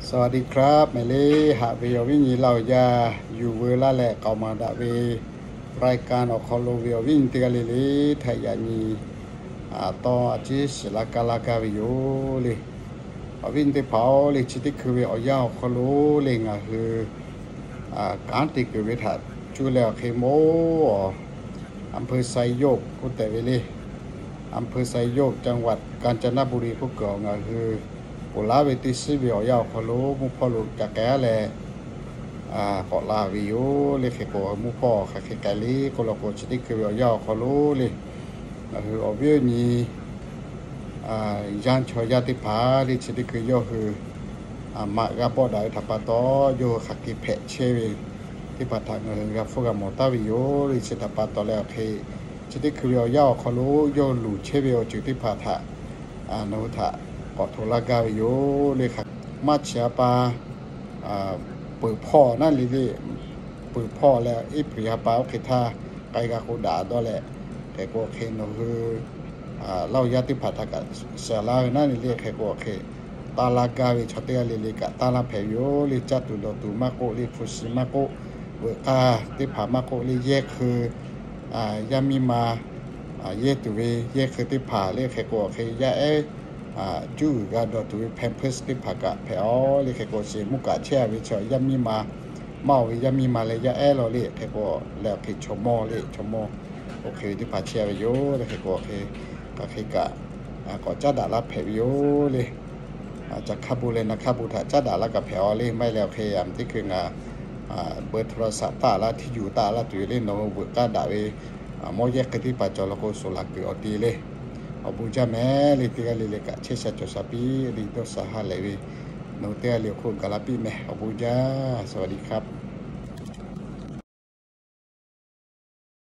สวัสดีครับ mehˍ le. Haꞈ ve awˬ viˉ nyi laˇ awˬ yaˇ yuˬ veu laˇ leh k'aoˍ maˍ daꞈ ve รายการ awˬ hk'aw lo ve awˬ viˉ nyi teˇ g'aˇ le le htaꞈ yaꞈ nyi tawˇ a ciˉ shiˍ laˇ kaˇ laˇ gaˇ ve yoˬ le. Awˬ viˉ nyi teˇ hpaˍ-oˬ le, chi teˇ hkui ve awˬ yanˇ awˬ hk'aw lo le ngaˬ hui kanˉ te kuiˬ ve htaꞈ cuˇ leh awˬ hk'e mawˇ อำเภอไซโยก k'oˆ tehꞈ ve le. อำเภอไซโยก จังหวัดกาญจนบุรี k'oˆ kuiˬ ngaˬ hui ponˬ laˇ ve teˇ shiˉ ve awˬ yanˇ awˬ hk'aw lo mvuhˇ hpawˇ lo ca k'ai leh k'awꞈ la ve yoˬ le. Hk'e k'o mvuhˇ hpawˇ hk'aˬ hk'e k'ai le k'oˆ law k'o, chi teˇ hkui ve awˬ yanˇ awˬ hk'aw lo le ngaˬ hui awˬ viˉ awˬ nyi yanˇ chaw yaˇ teˇ hpaˍ le chi teˇ hkui yawˇ hui maꞈ g'a bawˆ daꞈ ve htaꞈ pa taw, yawˇ hui hk'aˬ hk'e hpehꞈ chehˇ ve teˇ hpaˍ htaꞈ ngaˬ hui g'a hpfuhˇ g'a mawˬ taˍ ve yoˬ le. Chi htaꞈ pa taw leh awˬ hk'e, chi teˇ hkui ve awˬ yanˇ awˬ hk'aw lo yawˇ hui luˬ chehˇ ve awˬ ceuˬ teˇ hpaˍ htaꞈ nawˬ hui htaꞈ k'awꞈ hto laˇ gaˇ ve yoˬ le. Hk'aˬ March ha pa peuˬ hpawˇ naˉ le le, peuˬ hpawˇ leh April ha pa oˇ hk'e htaˇ k'ai g'a k'o daꞈ dawˇ leh, hk'e k'o hk'e nawˬ hui laˇ awˬ yaˇ teˇ hpaˍ htaꞈ kaꞈ shaˍ laˇ ve naˉ le le, hk'e k'o hk'e taˇ laˇ gaˇ ve chaw teˇ g'aˇ le le kaꞈ taˇ laˇ hpehꞈ ve yoˬ le. Caˇ tuˬ dawˬ tuˬ maˇ k'oˆ le, hpu shi maˇ k'oˆ, veuꞈ k'aˇ teˇ hpaˍ maˇ k'oˆ le, yehˇ hkui yaˇ miˇ ma yehˇ tuˬ ve yehˇ hkui teˇ hpaˍ le, hk'e k'o hk'e yaˇ ehˉ cuˇ g'uiˬ g'a dawˬ tuˬ ve Pampers teˇ hpaˍ kaꞈ hpehꞈ-oˬ le. Hk'e k'o shiˍ mvuhˇ kaꞈ chehˇ a ve chaw yaˇ miˇ ma, maˇ oˬ ve yaˇ miˇ ma leh yaˇ ehˉ law le, hk'e k'o leh awˬ hk'e chaw mawˇ le, chaw mawˇ oˇ hk'e ve teˇ hpaˍ chehˇ a ve yoˬ le. Hk'e k'o hk'e hk'aˬ hk'e kaꞈ k'awꞈ caˉ daꞈ laˇ hpehꞈ ve yoˬ le. Caˬ hkaˇ bon leh naˬ hkaˇ bon htaꞈ caˉ daꞈ laˇ kaꞈ hpehꞈ-oˬ le. Maˇ heˆ leh awˬ hk'e a teˇ hkui ngaˬ เบอร์โทรศัพท์ taˆ laˇ, ที่อยู่ taˆ laˇ tuˬ yoˬ le. Nawˬ hui veuꞈ k'aˇ daꞈ ve mawˇ yehˇ hk'e teˇ hpaˍ cawˬ law k'o, suˍ laˬ kuiˬ awˬ te le. Awˬ bon jaˇ mehˍ le. Teˇ g'aˇ le le kaꞈ chehˇ sha cawˬ sha piˇ le, dawˇ sha ha lehˬ ve nawˬ hui teˇ g'aˇ le awˬ hk'oˆ gaˬ la piˇ mehˍ. Awˬ bon jaˇ. สวัสดีครับ.